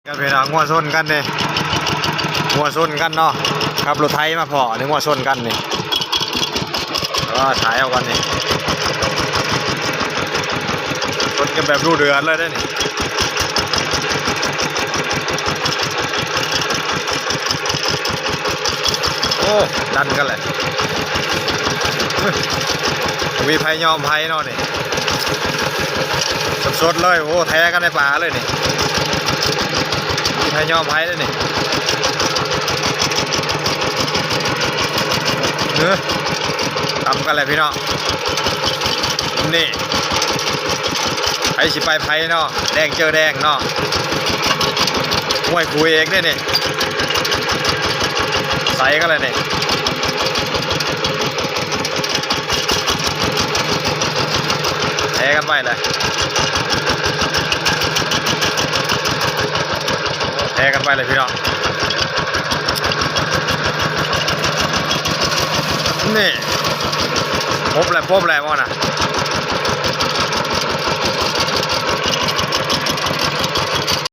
ກັນພີ່ນ້ອງ ງົວຊົນກັນນີ້ ງົວຊົນກັນເນາະ ຂັບລົດໄຖມາພໍ້ນີ້ ງົວຊົນກັນນີ້ ເອີ ຖ່າຍເອົາກ່ອນນີ້ ຊົນກັນແບບດຸເດືອດເລີຍເດ້ນີ້ ໂອ້ ດັນກັນແຫຼະ ບໍ່ມີໃຜຍອມໃຜເນາະນີ້ ສົດໆເລີຍ ໂອ້ ແທ້ກັນໃນປ່າເລີຍນີ້ ມີໃຜຍອມໃຜເລີຍນີ້ ເອີ ຕຳກັນແຫຼະພີ່ນ້ອງ ນີ້ ໃຜຊິໄປໃຜເນາະ ແດງເຈີແດງເນາະ ມວຍຄູ່ເອກເດ້ນີ້ ໃສ່ກັນແລ້ວນີ້ ແທ້ກັນໄປແລ້ວ ແທ້ກັນໄປແລ້ວພີ່ນ້ອງ ນີ້ ປົບແລ້ວ ປົບແລ້ວບໍ່ນະ.